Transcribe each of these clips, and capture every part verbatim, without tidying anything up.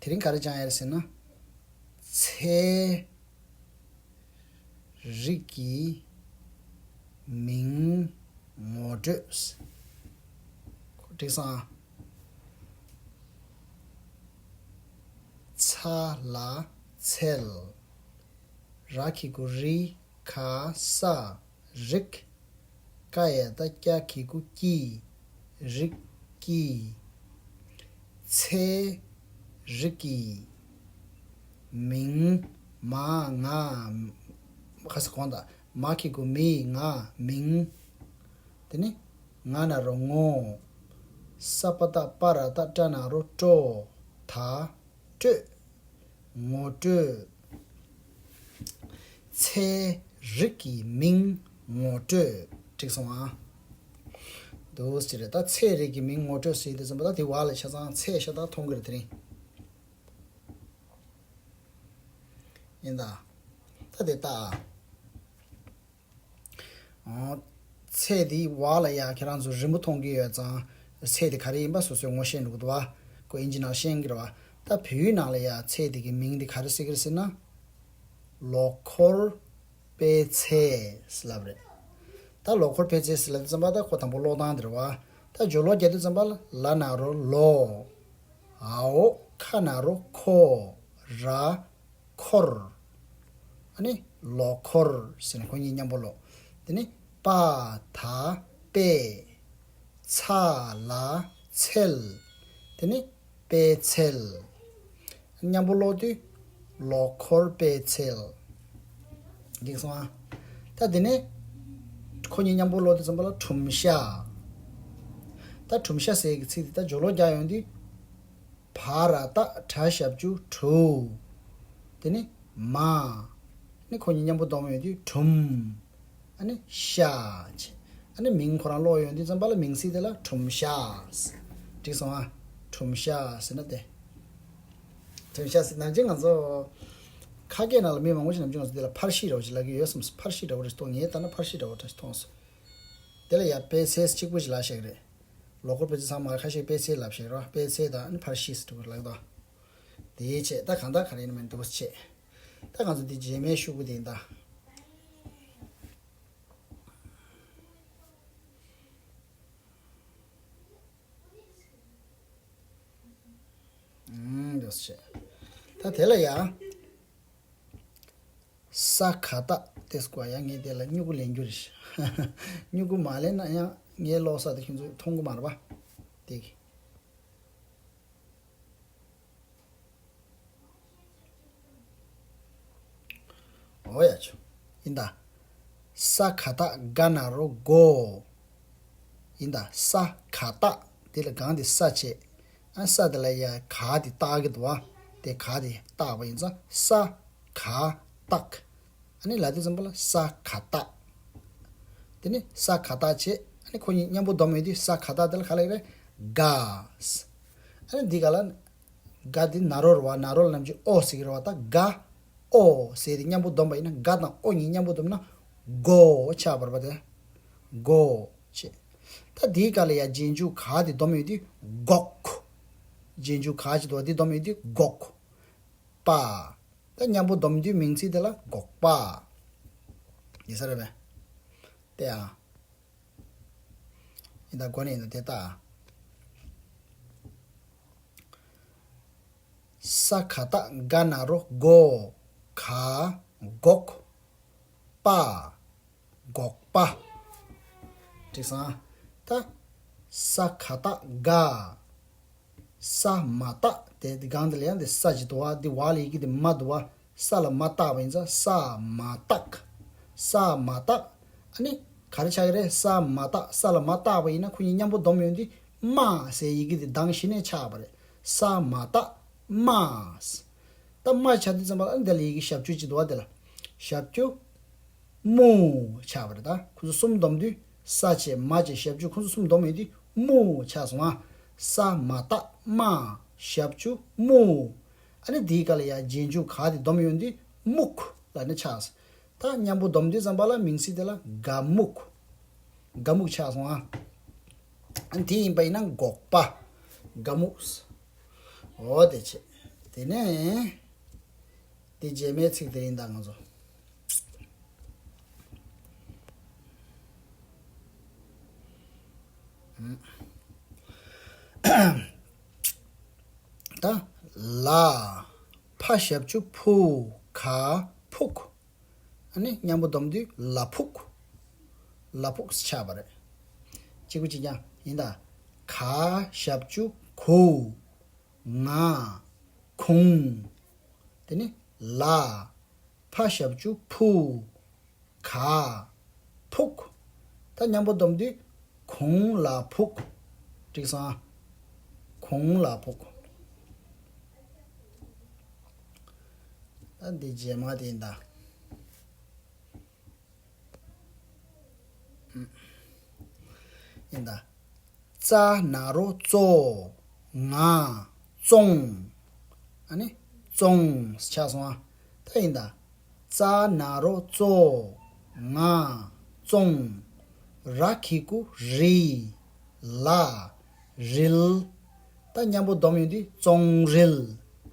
དེ་རིང་ག་རེ་སྦྱང་ཡ་རེད་ཟེར་ན། ཚེ་རིགས་ཀྱི་མིང་ངོ་སྤྲོད། འགྲིག་སོང་ཨ། ཚ་ལ་ཚལ། ར་གི་གུ་རི། ག་ས་རིགས། ཀ་ཡ་བཏགས་ཀྱ་གི་གུ་ཀྱི། རིགས་ཀྱི། ཚེ་རིགས་ཀྱི་མིང་། མ་ང་། ཁ་ས་གོང་དང་མ་གི་གུ་མི། ང་། མིང་། དེ་ནི་ང་ན་རོ་ངོ་། ས་པ་བཏགས་སྤ་ར་བཏགས་སྤྲ་ན་རོ་སྤྲོ། ད། སྤྲོད། ངོ་སྤྲོད། ཚེ་རིགས་ཀྱི་མིང་ངོ་སྤྲོད། འགྲིག་སོང་ཨ། འདུག་ཟེར་རེད། ད་ཚེ་རིགས་ཀྱི་མིང་ངོ་སྤྲོད་ཟེར་དུས་ཙམ་པ་ད་དེ་བ་ལ་ཆ་ཚང་ཚེ་ཤ་སྟག་མཐོང་གི་རེད་དེ་རིང་། ཡིན་ད། ད་དེ་ལྟ་ཨ། ཚེ་འདི་བ་ལ་ཡ་ཁྱེད་རང་ཚོ་རི་མོ་མཐོང་གི་ཡོད་ཙང་། ཚེ་འདི་ག་རེ་ཡིན་པ་སོ་སོས་ངོ་ཤེས་འགྲོ་གི་འདུག་བ། ཁོ་ཨིན་ཇི་ནང་ཤེས་ཀྱི་རེད་བ། ད་བོད་ཡིག་ནང་ལ་ཡ་ཚེ་འདི་གི་མིང་འདི་ག་རེ་ཟེར་གི་རེད་ཟེར་ན། ལོ་འཁོར་པད་ཚལ་ཟེར་ལབ་རེད། ད་ལོ་འཁོར་པད་ཚལ་ཟེར་ལབ་དུས་ཙམ་པ་ད་ཁོ་དང་པོ་ཀློག་སྟངས་འདི་རེད་བ། ད་སྦྱོར་ཀློག་རྒྱག་དུས་ཙམ་པ་ལ་ན་རོ་ལོ། འ་འོག་ཁ་ན་རོ་ཁོ། ར། འཁོར། ཨ་ནི་ལོ་འཁོར་ཟེར་ནས་ཁོ་གཉིས་མཉམ་པོ་ཀློག་དེ་ནི་པ་ད་པད། ཚ་ལ་ཚལ། དེ་ནི་པད་ཚལ། མཉམ་པོ་ཀློག་དུས་ལོ་འཁོར་པད་ཚལ། འགྲིག་སོང་ཨ། ད་དེ་ནི་ཁོ་གཉིས་མཉམ་པོ་ཀློག་དུས་ཙམ་པ་ལ་གྲུམ་ཤ། ད་གྲུམ་ཤ་ཟེར་གྱི་ཚིག་དེ་ད་སྦྱོར་ཀློག་རྒྱག་ཡོང་དུས། བ་ར་བཏགས་བྲ་ཞབས་ཀྱུ་བྲུ། དེ་ནི་མ། ནི་ཁོ་གཉིས་མཉམ་པོ་སྡོམ་ཡོང་དུས་གྲུམ། ཨ་ནི་ཤ་བྱས། ཨ་ནི་མིང་ཁོ་རང་ཀློག་ཡོང་དུས་ཙམ་པ་ལ་མིང་ཚིག་དེ་ལ་གྲུམ་ཤ། འགྲིག་སོང་ཨ། གྲུམ་ཤ་ཟེར་ན་དེ། གྲུམ་ཤ་ཟེར་ནམ་རྒྱུན་ང་ཚོ་ཁ་སྐད་ནང་ལ་མི་མང་པོ་ཞིག་ནམ་རྒྱུན་ང་ཚོ་དེ་ལ་ཕར་ཤི་རོ་ཞིག་ལབ་ཀྱི་ཡོད་བསམ། ཕར་ཤི་འདྲ་བོ་རེ་མཐོང་། ངས་ལྟ་ན་ཕར་ཤི་འདྲ་བོ་རེ་མཐོང་སོང་། དེ་ལ་ཡ་པད་ཚལ་གཅིག་པུ་ཞིག་ལབ་ཤེས་ཀྱི་རེད། ལོ་འཁོར་པད་ཚལ་ཚང་མ་ཁ་ཤས་པད་ཚལ་ལབ་ཤེས་རོ། པད་ཚལ་དང་ཨ་ནི་ཕར་ཤི་ཟེར་དུས་ལབ་ཀྱི་འདུག་དེའི་ཆེད་ད་གང་ལྟར་ག་རེ་ཡིན་ན་མིན་འདུག་ཆེད། ད་ང་ཚོ་འདི་རྗེས་མའི་ཤོག་གུ་དེ་ཡིན་ད། ཨུམ། འདུག་ཆེད། ད་དེ་ལ་ཡ། ས་ག་བཏགས་དེ་སྐོར་ཡང་ངས་དེ་ལ་སྨྱུ་གུ་ལེན་རྒྱུ་རེད། སྨྱུ་གུ་མ་ལེན་ན་ཡང་ངའི་ཀློག་ས་དེ་ཁྱོད་ཚོས་མཐོང་གི་མ་རེད་པ། དེ་གི། འོ་ཡ་ཆུ། ཡིན་ད། ས་ག་བཏགས་སྒ་ན་རོ་སྒོ། ཡིན་ད། ས་ག་བཏགས་དེ་ལ་གང་དེ་ས་བྱས། ཨ་ས་དེ་ལ་ཡ་ག་དེ་བཏགས་ཀྱི་འདུག་བ། དེ་ག་དེ་བཏགས་པ་ཡིན་ཙང་ས་ག་བཏགས། ཨ་ནི་ལ་དེ་ཙམ་པ་ལ་ས་ག་བཏགས། དེ་ནི་ས་ག་བཏགས་བྱས། ཨ་ནི་ཁོ་གཉིས་མཉམ་པོ་སྡོམ་ཡོད་དུས་ས་ག་བཏགས་དེ་ལ་ག་ལ་ཡོད་རེད། ག་ས། ཨ་ནི་འདི་ག་ལ། ག་འདི་ན་རོ་རེད་བ། ན་རོ་ལ་ནམ་རྒྱུན་ཨོ་ཟེར་གྱི་རེད་བ། ད་ག་ཨོ་ཟེར་དེ་མཉམ་པོ་སྡོམ་པ་ཡིན་ན། ག་དང་ཨོ་གཉིས་མཉམ་པོ་སྡོམ་ན་གོ་ཆགས་པ་རེད་པ། དེ་གོ་ཆེ། ད་འདིའི་སྒང་ལ་ཡ་རྗེས་འཇུག་ག་དེ་སྡོམ་ཡོད་དུས་སྒོག་རྗེས་འཇུག་ག་ཅིག་འདུག་བ། འདི་སྡོམ་ཡོད་དུས་སྒོག་པ། ད་མཉམ་པོ་སྡོམ་དུས་མིང་ཚིག་དེ་ལ་སྒོག་པ། ཡིན་ས་རེད་པས། དེ་ཡང་། ཡིན་ད། གོ་ནས་ཡིན་ད་དེ་ལྟ། ས་ག་བཏགས་སྒ་ན་རོ་སྒོ། ག་སྒོག་པ། སྒོག་པ། འགྲིག་སོང་། ད་ས་ག་བཏགས་སྒ། ས་མ་བཏགས་དེ་སྒང་དེ་ལ་ཡང་དེ་ས་ཅིག་འདུག་བ། འདི་བ་ལ་ཡི་གེ་དེ་མ་འདུག་བ། ས་ལ་མ་བཏགས་པ་ཡིན་ཙང་ས་མ་བཏགས། ས་མ་བཏགས། ཨ་ནི་ག་རེ་ཆགས་ཀྱི་རེད། ས་མ་བཏགས། ས་ལ་མ་བཏགས་པ་ཡིན་ན་ཁོ་གཉིས་མཉམ་པོ་སྡོམ་ཡོང་དུས་མ་ཟེར་ཡི་གེ་དེ་གདངས་གཞི་ནས་ཆགས་པ་རེད། ས་མ་བཏགས་མ། ད་མ་ཆགས་དུས་ཙམ་པ་ལ་ཨ་ནི་དེ་ལ་ཡི་གེ་ཞབས་ཀྱུ་ཅིག་འདུག་བ། དེ་ལ་ཞབས་ཀྱུ་མུ་ཆགས་པ་རེད། ད་ཁོ་ཚོ་གསུམ་སྡོམ་དུས་ས་བྱས་མ་བྱས་ཞབས་ཀྱུ་ཁོ་ཚོ་གསུམ་སྡོམ་ཡོང་དུས་མུ་ཆགས་སོང་ང་། ས་མ་བཏགས་མ། ཞབས་ཀྱུ་མུ། ཨ་ནི་འདིའི་སྒང་ལ་ཡ་རྗེས་འཇུག་ག་དེ་སྡོམ་ཡོང་དུས་སྨུག་ལབ་ནས་ཆགས། ད་མཉམ་པོ་སྡོམ་དུས་ཙམ་པ་ལ་མིང་ཚིག་དེ་ལ་སྒ་སྨུག་སྒ་སྨུག་ཆགས་སོང་ང་། ཨ་ནི་དེ་ཡིན་པ་ཡིན་ན་སྒོག་པ། སྒ་སྨུག་འོ་དེ་བྱས། དེ་ནས་དེ་རྗེས་མའི་ཚིག་དེ་ཡིན་ད་ང་ཚོ། ད་ལ། ཕ་ཞབས་ཀྱུ་ཕུ། ག་ཕུག་ཨ་ནི་མཉམ་པོ་སྡོམ་དུས་ལ་ཕུག་ལ་ཕུག་ཆགས་པ་རེད། གཅིག་པུ་གཅིག་རྐྱང་ཡིན་ད། ག་ཞབས་ཀྱུ་གུ། ང་། གུང་། དེ་ནི་ལ། ཕ་ཞབས་ཀྱུ་ཕུ། ག་ཕུག་ད་མཉམ་པོ་སྡོམ་དུས་གུང་ལ་ཕུག་འགྲིག་སོང་ཨ། གུང་ལ་ཕུག་ད་འདི་རྗེས་མ་དེ་ཡིན་ད། ཡིན་ད། ཙ་ན་རོ་ཙོ། ང་། ཙོང་། ཨ་ནི་ཙོང་ཆགས་སོང་ཨ། ད་ཡིན་ད། ཙ་ན་རོ་ཙོ། ང་། ཙོང་། ར་གི་གུ་རི། ལ། རིལ། ད་མཉམ་པོ་སྡོམ་ཡོང་དུས་ཙོང་རིལ།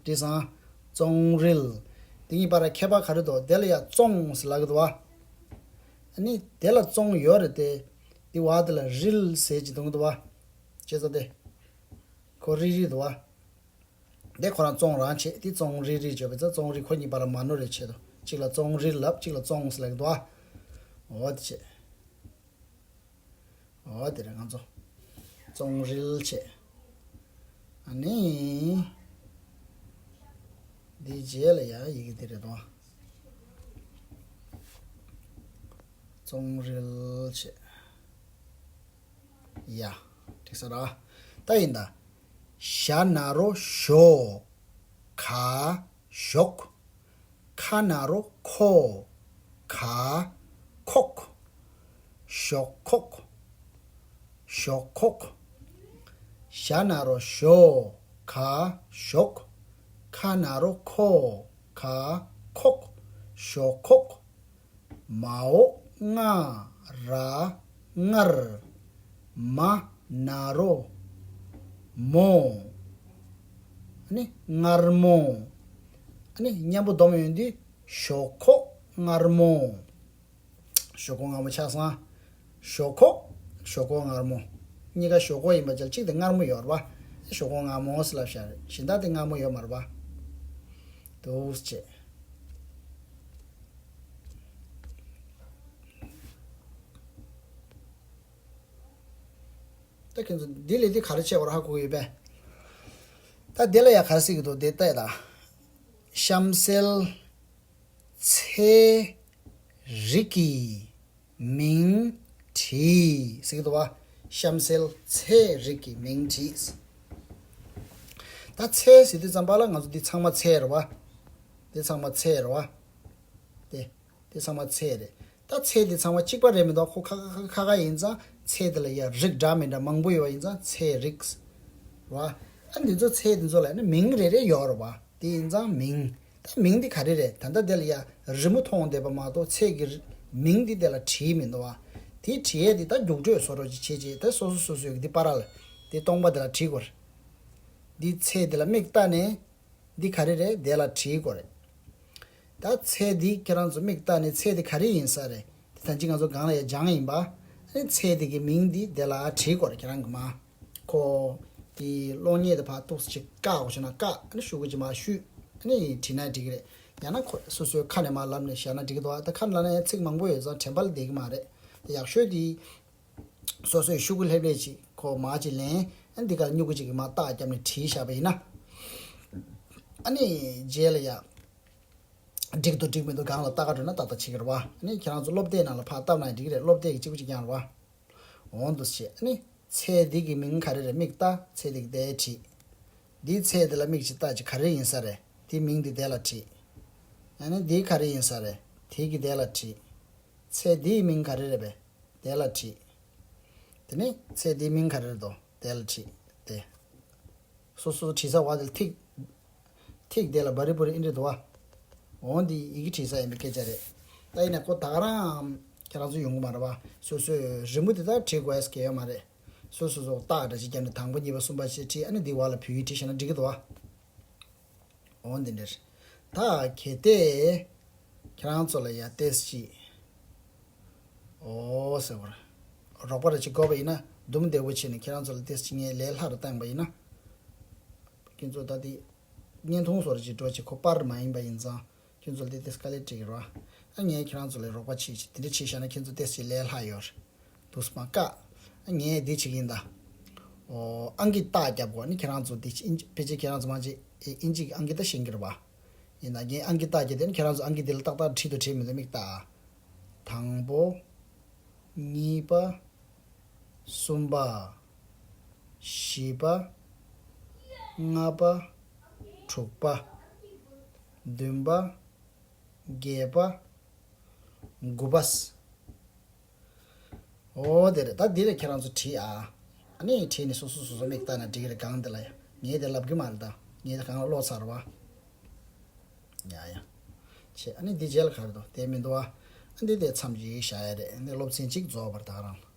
འགྲིག་སོང་ཨ། ཙོང་རིལ། དེ་གཉིས་བར་ལ་ཁྱད་པར་ག་རེ་འདུག་དེ་ལ་ཡ་ཙོང་ཟེར་ལབ་ཀྱི་འདུག་བ། ཨ་ནི་དེ་ལ་ཙོང་ཡོད་རེད་དེ། དེ་བ་དེ་ལ་རིལ་ཟེར་གྱི་འདུག་འདུག་བ། ཅེས་ཙོ་དེ། ཁོ་རི་རི་འདུག་བ། དེ་ཁོ་རང་ཙོང་རང་བྱེད་དེ་ཙོང་རི་རི་བརྗོད་པའི་ཙང་ཙོང་རི་ཁོ་གཉིས་བར་ལ་མ་ནོར་རེ་བྱེད་དོ། གཅིག་ལ་ཙོང་རི་ལབ་གཅིག་ལ་ཙོང་ཟེར་ལབ་ཀྱི་འདུག་བ། འོ་དེ་བྱེད། འོ་དེ་རེད་ང་ཚོ། ཙོང་རིལ་བྱེད། ཨ་ནི། འདི་རྗེས་ལ་ཡ་ཡི་གེ་འདི་རེད་དོ། ཙོང་རིལ་བྱེད། ཡ། འགྲིག་ས་ར། ད་ཡིན་ད། ཞ་ན་རོ་ཞོ། ག་ཞོག་ཁ་ན་རོ་ཁོ། ག་ཁོག་ཞོག་ཁོག་ཞོག་ཁོག་ཞ་ན་རོ་ཞོ། ག་ཞོག་ཁ་ན་རོ་ཁོ། ག་ཁོག་ཞོག་ཁོག་མ་འོ་ང་། ར་ངར། མ་ན་རོ་མོ། ཨ་ནི་མངར་མོ། ཨ་ནི་མཉམ་པོ་སྡོམ་ཡོང་དུས་ཞོག་ཁོག་མངར་མོ། ཞོག་ཁོག་མངར་མོ་ཆགས་སོང་ཨ། ཞོག་ཁོག་ཞོག་ཁོག་མངར་མོ། གཉིས་ཀ་ཞོག་ཁོག་ཡིན་པ་ཅག་གཅིག་དེ་མངར་མོ་ཡོད་རེད་པ། ཞོག་ཁོག་མངར་མོ་ཟེར་ལབ་བཞག་རེད། གཞན་དག་དེ་མངར་མོ་ཡོད་མ་རེད་པ། འདུག་སེ་བྱས། ད་ཁྱེད་ཚོ་འདི་ལས་འདི་ག་རེ་བྱས་པ་རེད་ཧ་གོ་གི་ཡོད་པས། ད་འདི་ལ་ཡ་ག་རེ་ཟེར་གི་འདུག་འདི་ལྟ་ཡ་ད། གཤམ་གསལ་ཚེ་རིགས་ཀྱི་མིང་བྲིས་ཟེར་གི་འདུག་བ། གཤམ་གསལ་ཚེ་རིགས་ཀྱི་མིང་བྲིས། ད་ཚེ་ཟེར་དུས་ཙམ་པ་ལ་ང་ཚོ་འདི་ཚང་མ་ཚེ་རེད་བ། འདི་ཚང་མ་ཚེ་རེད་བ། དེ། དེ་ཚང་མ་ཚེ་རེད། ད་ཚེ་དེ་ཚང་མ་གཅིག་པ་རེད་མི་འདུག་ཁོ་ཁ་ཁ་ཁ་ཁ་ཡིན་ཙང་ཚེ་དེ་ལ་ཡ་རིགས་འདྲ་མི་འདྲ་མང་པོ་ཡོད་པ་ཡིན་ཙང་ཚེ་རིགས། རེད་བ། ཨ་འདི་ཚོ་ཚེ་དེ་ཚོ་ལ་ནི་མིང་རེ་རེ་ཡོད་རེད་བ། དེ་ཡིན་ཙང་མིང་། ད་མིང་འདི་ག་རེ་རེད། ད་ལྟ་དེ་ལ་ཡ་རི་མོ་མཐོང་བསྡད་པ་མ་གཏོགས་ཚེ་གི་མིང་འདི་དེ་ལ་བྲིས་མི་འདུག་བ། དེ་བྲིས་ཡས་འདི་ད་རྒྱུགས་སྤྲོད་བཟོ་འདྲ་ཅིག་བྱེད་ཅེས་ད་སོ་སོ་སོ་སོའི་འདི་པར་ལ་འདི་སྟོང་པ་དེ་ལ་བྲིས་དགོས་རེད། འདི་ཚེ་འདི་ལ་མིག་ལྟ་ནས། འདི་ག་རེ་རེད་དེ་ལ་བྲིས་དགོས་རེད། ད་ཚེ་འདི་ཁྱེད་རང་ཚོ་མིག་ལྟ་ནས་ཚེ་འདི་ག་རེ་ཡིན་ས་རེད། དེ་ད་ཅི་ང་ཚོ་སྒང་ལ་ཡ་སྦྱང་ཡིན་པ། ཨ་ནི་ཚེ་འདི་གི་མིང་འདི་དེ་ལ་བྲིས་དགོས་རེད་ཁྱེད་རང་གི་མ། ཁོ། དེ་གློག་བརྙན་དེ་ཕར་ཏོག་ཙམ་ཅིག་བཀག་དགོས་བྱུང་ན་བཀག་ཨ་ནི་ཤུ་གུ་ཅིག་མར་བཤུས། ཨ་ནི་བྲིས་ན་འགྲིག་གི་རེད། ཡང་ན་ཁོ་སོ་སོའི་ཁ་ནས་མར་ལབ་ནས་བཞག་ན་འགྲིག་གི་འདུག་ད་ཁ་ནས་ལབ་ན་ཡང་ཚིག་མང་པོ་ཡོད་ཙང་དྲན་པ་ལ་བསྡད་གི་མ་རེད། ཡག་ཤོས་དེ། སོ་སོས་ཤུ་གུ་ལྷེབ་ལྷེབ་ཅིག་ཁོ་མར་ཅིག་ལེན། ཨ་ནི་འདི་གར་སྨྱུ་གུ་ཅིག་གིས་མར་རྟགས་བརྒྱབ་ནས་བྲིས་བཞག་པ་ཡིན་ན། ཨ་ནི་རྗེས་ལ་ཡ། འགྲིག་འདུག་འགྲིག་མི་འདུག་སྒང་ལ་ལྟ་ག་འགྲོ་ན་ཏག་ཏག་བྱེད་ཀྱི་རེད་བ། ཨ་ནི་ཁྱེད་རང་ཚོ་སློབ་དེབ་ནང་ལ་ཕར་བལྟས་ན་འགྲིག་གི་རེད། སློབ་དེབ་ཀྱི་གཅིག་པུ་གཅིག་རྐྱང་རེད་བ། འོང་འདུག་བྱས་ཨ་ནི། ཚེ་འདི་གི་མིང་ག་རེ་རེད་མིག་ལྟ་ཚེ་འདི་གི་དེ་བྲིས། འདིའི་ཚེ་འདི་ལ་མིག་ཅིག་ལྟ་ཅིག་ག་རེ་ཡིན་ས་རེད། དེའི་མིང་འདི་དེ་ལ་བྲིས། ཨ་ནི་འདི་ག་རེ་ཡིན་ས་རེད། དེ་གི་དེ་ལ་བྲིས། ཚེ་འདིའི་མིང་ག་རེ་རེད་པས། དེ་ལ་བྲིས། དེ་ནས་ཚེ་འདིའི་མིང་ག་རེ་རེད་དོ། དེ་ལ་བྲིས། དེ། སོ་སོ་བྲིས་ས་བ་དེ་ལ་ཐིག་ཐིག་དེ་ལ་བ་རི་བུ་རི་ཨིན་རེད་དོ་བ། འོང་འདི་ཡི་གེ་བྲིས་ས་ཡིན་པའི་སྐད་ཆ་རེད། ད་ཡིན་ན་ཁོ་ད་ག་རང་ཁྱེད་རང་ཚོ་ཡོང་གི་མ་རེད་བ། སོ་སོའི་རི་མོ་དེ་དག་བྲིས་དགོས་ཡ་སྐད་ཡོད་མ་རེད། སོ་སོ་སོ་རྟགས་འདྲ་ཞིག་བརྒྱབ་ནས་དང་པོ་གཉིས་པ་གསུམ་པ་བཞི་བྲིས་ཨ་ནི་འདི་བ་ལ་བོད་ཡིག་བྲིས་བཞག་ན་འགྲིག་གི་འདུག་བ། འོ་འདི་འདྲ་རེད། ད་གལ་ཏེ་ཁྱེད་རང་ཚོ་ལ་ཡ་ཏེས་ཅིག་འོ་ཟེར་བར། རོགས་པ་ར་ཅིག་དགོས་པ་ཡིན་ན་འདུམ་བདེ་པོ་བྱས་ནས་ཁྱེད་རང་ཚོ་ལ་ཏེས་ཅིག་ངས་ལས་སླ་རུ་བཏང་པ་ཡིན་ན། ཁྱེད་ཚོ་ད་དེ་བརྙན་ཐུང་བཟོ་ར་ཅིག་འགྲོ་ཅིག་ཁོ་པར་མ་ཡིན་པ་ཡིན་ཙང་། ཁྱོད་ཚོ་ལ་དེ་དེ་དཀའ་ལས་འཕྲད་ཀྱི་རེད་བ། ཨ་ངས་ཁྱེད་རང་ཚོ་ལ་རོགས་པ་བྱེད་ཅིག་དེ་འདྲ་བྱེད་བཞག་ན་ཁྱེད་ཚོ་ཏོག་ཙམ་ལས་སླ་ཡོད་རེད། འདུག་སེ་མ་བཀག་ཨ་ངས་འདི་བྱེད་ཀྱི་ཡིན་ད། ཨོ་ཨང་ཀི་རྟགས་རྒྱབ་དགོས་ནི་ཁྱེད་རང་ཚོ་འདི་ཕལ་ཆེར་ཁྱེད་རང་ཚོ་མང་ཆེ་ཨིན་ཇི་གི་ཨང་ཀི་ད་ཤེས་ཀྱི་རེད་བ། ཡིན་ན་ངས་ཨང་ཀི་རྟགས་རྒྱབ་དེ་ནི་ཁྱེད་རང་ཚོ་ཨང་ཀི་འདི་ལ་ཏག་ཏག་བྲིས་འདུག་བྲིས་མི་འདུག་མིག་ལྟ། དང་པོ། གཉིས་པ། གསུམ་པ། བཞི་པ། ལྔ་པ། དྲུག་པ། བདུན་པ། བརྒྱད་པ། དགུ་པ། འོ་དེ་རེད། ད་འདི་ལ་ཁྱེད་རང་ཚོ་བྲིས་ཨ། ཨ་ནི་བྲིས་ནས་སོ་སོ་སོ་སོ་མིག་ལྟ་ན་འགྲིག་གི་རེད། གང་འདི་ལ་ཡ་ངས་དེ་ལབ་གི་མ་རེད་ད། ངས་དེ་གང་ལ་ཀློག་ཚར་བ། ཡ་ཡ། བྱས་ཨ་ནི་འདི་རྗེས་ལ་ག་རེ་འདུག་དེ་མི་འདུག་ཨ། ཨ་འདི་དེ་མཚམས་ཅིག་བཞག་ཡ་རེད། འདི་སློབ་ཚན་གཅིག་རྫོགས་པར་ད་ག་རང་ལ།